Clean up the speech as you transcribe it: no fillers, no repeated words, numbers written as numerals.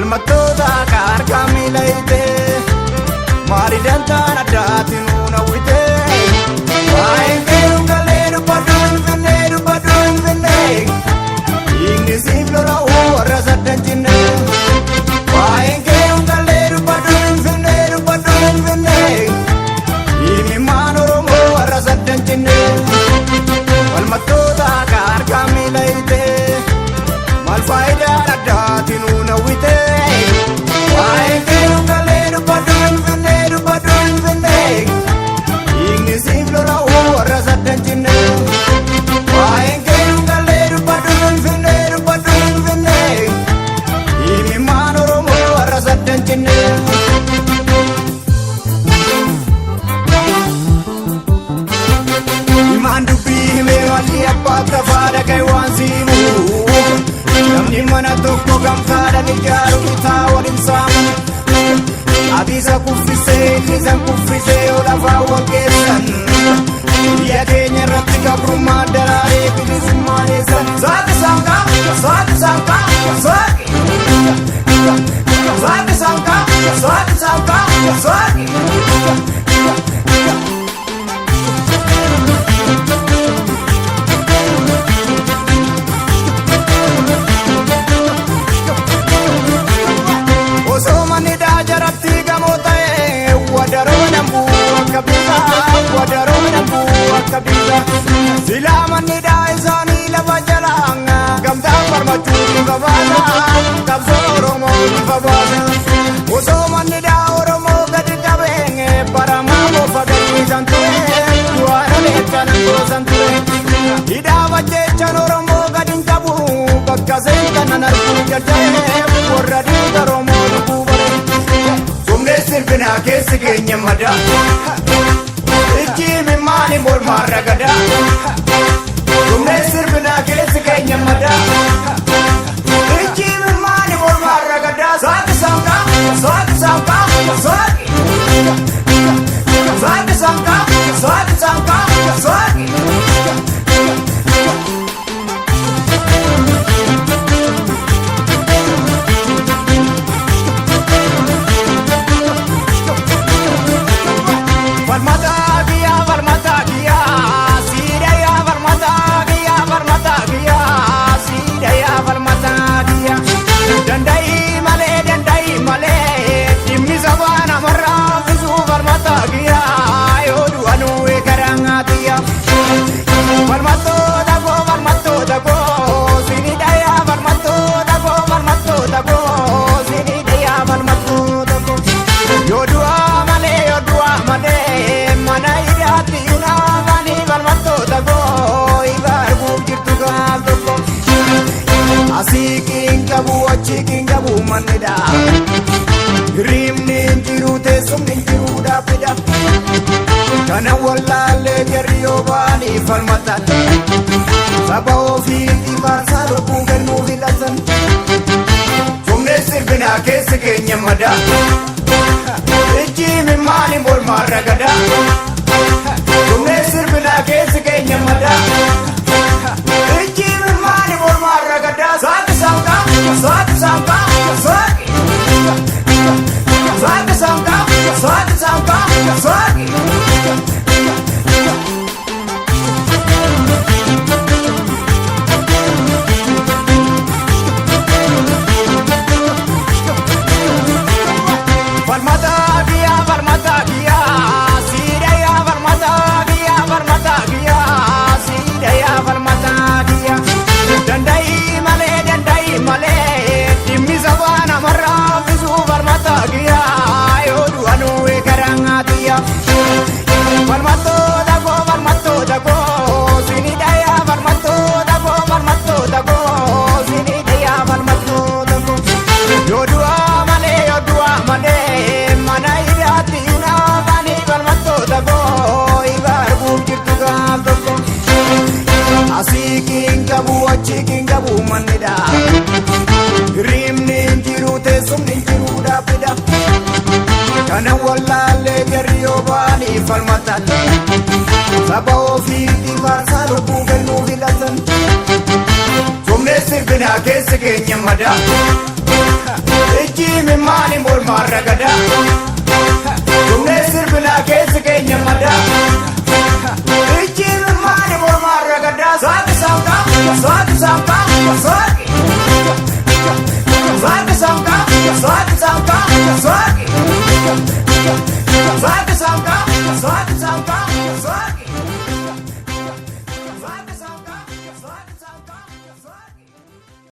Falmattoota harkaa miila hiitee maali dantaan addaati nuun hawwitee. Waa'een keeru galee dubbadhu Finfinnee dubbadhu Finfinnee. Dhiigni siif lola'u warra saddan cinne. Waa'een keeru galee dubbadhu Finfinnee dubbadhu Finfinnee. Dhiigni Oromoo warra saddan cinne. Falmattoota harkaa miila hiitee maal faayidaan addaati nuun hawwitee. Waa'een keeru galee dubbadhu Finfinnee dubbadhu Finfinnee. Dhiigni siif lola'u warra saddan cinne. Waa'een keeru galee dubbadhu Finfinnee dubbadhu Finfinnee. Dhiigni Oromoo warra saddan cinne. Himaan dubbii himee malli abbaa tafaa dhagaye waan siimu. Namni mana tokko gamtaadhaan ijaaru bitaa waliin saamu. Ati isa kuffisee inni isa kuffisee yoo lafaa wal geessan. Biyya keenya irratti gabrummaan daraaree bilisummaa eessan. Saaqi saanqaa, saaqi saanqaa, saaqi. Saaqi saanqaa, saaqi saanqaa, saaqi. Osoo manni jaratti gamoo ta'e wadaroo dambuu akka bifa wadaroo dambuu akka bifa. Silaa manni isaanii lafa jala gamtaan falmachuu bifa baasa qabsoo Oromoo bifa baasa. Osoo manni Oromoo gadi qabee baramaa bofa gadhiisan ture waan oleechan goosan ture. Hidhaa jechaan Oromoo gadi hin qabu bakka seentan nan arguu jaljalee warra dhiiga Oromoo lubbuu bare. Sumnee sirbinaa keessi keenya madaa. Ijji mimmaani mormaan ragadaa. Sumnee sirbinaa keessi keenya madaa. Ijji mimmaani mormaan ragadaa. Saaqi saanqaa, saaqi saanqaa, saaqi. Saaqi saanqaa, saaqi saanqaa, saaqi. Falmataa kiyyaa falmataa kiyyaa siidayyaa falmataa kiyyaa falmataa kiyyaa siidayyaa falmataa kiyyaa. Danda'i malee danda'i malee dhimmi sabaa namarraa fisuu falmataa kiyyaa yoo du'anuu eegaraa tiyya. Falmattoota koo falmattoota koo sinidayyaa falmattoota koo falmattoota koo sinidayyaa falmattoota koo. Yoo du'aa malee yoo du'aa malee mana hidhaatti naafanii falmattoota koo ifa arguuf jirtu gaaf tokko. Asii qiin qabu achi qiin qabu mannidha. Hirribni hin jiru teessumni hin jiru dhaabbidha. Kana wallaallee jarri yoo ba'anii falmatan. Saba ofiitii faarsaa lubbuu kennuu filatan. Sumnee sirbinaa keessi keenya madaa. Ijji mimmaani mormaan ragadaa. Sumnee sirbinaa keessi keenya madaa. Ijji mimmaani mormaan ragadaa. Saaqi saanqaa, saaqi saanqaa, saaqi. Saaqi saanqaa, saaqi saanqaa, saaqi. Falmataa kiyyaa falmataa kiyyaa siidayyaa falmataa kiyyaa falmataa kiyyaa siidayyaa falmataa kiyyaa. Danda'i malee danda'i malee dhimmi sabaa namarraa fisuu falmataa kiyyaa yoo du'anuu eegaraa tiyya. Falmattoota koo falmattoota koo sinidayyaa falmattoota koo falmattoota koo sinidayyaa falmattoota koo. Yoo du'aa malee yoo du'aa malee mana hidhaatti naafanii falmattoota koo ifa arguuf jirtu gaaf tokko. Asii qiin qabu achi qiin qabu mannidha. Hirribni hin jiru teessumni hin jiru dhaabbidha. Kana wallaallee jarri yoo ba'anii falmatan. Saba ofiitii faarsaa lubbuu kennuu filatan. Sumnee sirbinaa keessi keenya madaa. Ijji mimmaani mormaan ragadaa. Dhumnee sirbilaa keessi keenya madaa. Ijji mimmaani mormaan ragadaa. Saaqi saaqaa, saaqi saaqaa, saaqi.